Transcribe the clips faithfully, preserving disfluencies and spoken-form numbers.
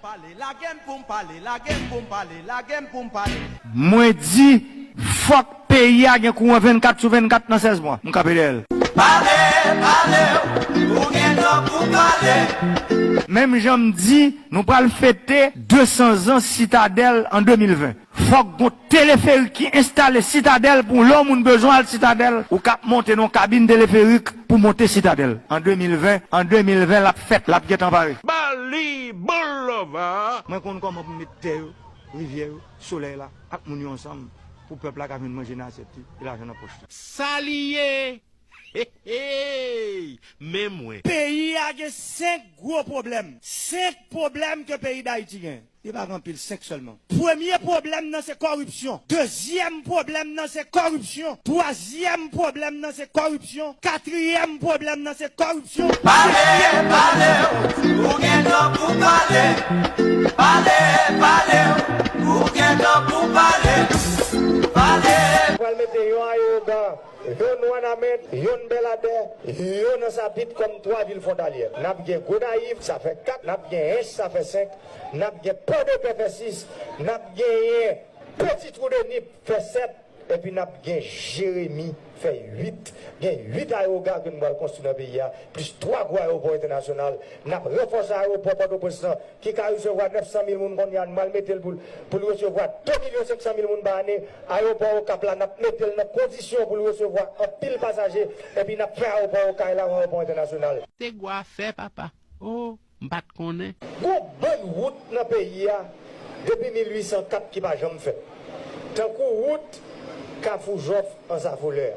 Pale, lage m pou m pale, lage m pou m pale, lage m pou m pale. Mwen di, fòk peyi a gen kouran vennkat sou vennkat nan sèz mwa. M kanpe dèyè l. Pale, pale, ou gen dwa pou pale. Menm jan m di, nou pral fete de san zan Sitadèl an de mil ven. Fòk gon teleferik ki enstale Sitadèl pou lè yon moun bezwen al Sitadèl, ou k ap monte nan yon kabin teleferik pou monte Sitadèl. An de mil ven, an de mil ven, l ap fèt, l ap gentan pare. Bali Boulova. Mwen konn kòman pou m met tè yo, rivyè yo, solèy la, ak moun yo ansanm, pou pèp la ka vin manje nan asyèt li, e lajan nan pòch li. Sa li ye? Hey, hey, men mwen. Peyi a gen senk gwo pwoblèm. Senk pwoblèm ke peyi Dayiti gen. Li pa gen anpil, senk sèlman. Premye pwoblèm nan se kòripsyon. Dezyèm pwoblèm nan se kòripsyon. Twazyèm pwoblèm nan se kòripsyon. Katriyèm pwoblèm nan se kòripsyon. Pale, pale, ou gen dwa pou pale. Pale, pale, ou gen dwa pou pale. Pale. Pral mete yon ayewoga, yon Wanament, yon Bèladè, yon nan Sapit kòm twa vil fwontalyè. N ap gen Gonayiv, sa fè kat, n ap gen Ench, sa fè senk, n ap gen Pòdepè, fè sis, n ap genyen Peti Twou de Nip, fè sèt, epi n ap gen Jeremi, fè uit. Gen uit ayewoga ke nou pral konstwi nan peyi a, plis twa gwo ayewopò entènasyonal. N ap ranfòse ayewopò Pòtoprens lan, ki ka resevwa nèf san mil moun kounye a, nou pral mete l pou l, pou l resevwa de milyon senk san mil moun pa ane. Ayewopò Okap la, n ap mete l nan kondisyon pou l resevwa anpil pasaje, epi n ap fè ayewopò Okay la yon ayewopò entènasyonal. Se gwo afè, papa. Oh, m pa t konnen. Gon bann wout nan peyi a depi mil uit san kat ki pa janm fèt. Tankou wout Kafou Jòf Ansafolè a.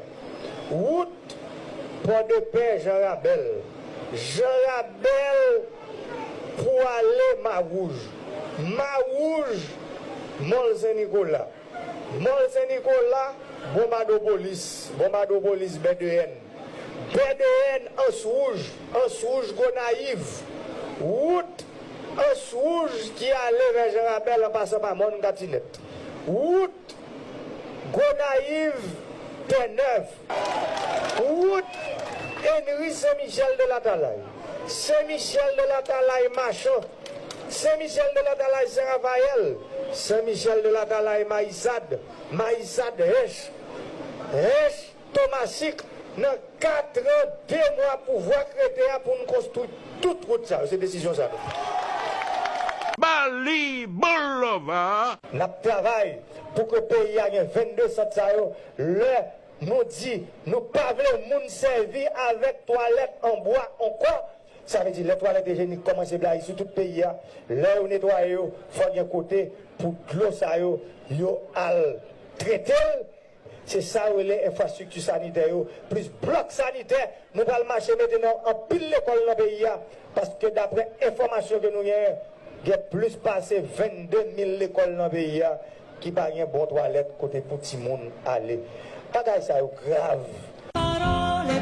Wout Pòdepè Jan Rabèl. Jan Rabèl pou ale Mawouj. Mawouj, Mòl Sen Nikola. Mòl Sen Nikola, Bonbadopolis. Bonbadopolis, Bèdeyèn. Bèdeyèn, Ans Wouj. Ans Wouj, Gonayiv. Wout Ans Wouj ki ale vè Jan Rabèl an pasan pa Mòn Katinèt. Wout Gonayiv, Tènèv. Wout Henri Sen Michèl de Latalay. Sen Michèl de Latalay, Machan. Sen Michèl de Latalay, Sen Rafayèl. Sen Michèl de Latalay, Mayisad. Mayisad, Ench. Ench, Tomasik. Nan kat an, de mwa pouvwa k rete a pou n konstwi tout wout sa yo. Se desizyon sa nou pran. Bali Boulova. N ap travay pou ke peyi a gen vennde sant sa yo. Lè nou di nou pa vle moun sèvi avèk twalèt an bwa ankò, sa vle di lè twalèt ijyenik kòmanse blayi sou tout peyi a, lè yo netwaye yo, fò gen kote pou dlo sa yo, yo al trete l. Se sa yo rele enfrastrikti sanitè yo, plis blòk sanitè. Nou pral mache mete nan anpil lekòl nan peyi a, paske daprè enfòmasyon ke nou genyen, gen plis pase vennde mil lekòl nan peyi a ki pa gen bon twalèt kote pou timoun ale. Bagay sa yo grav. Parole,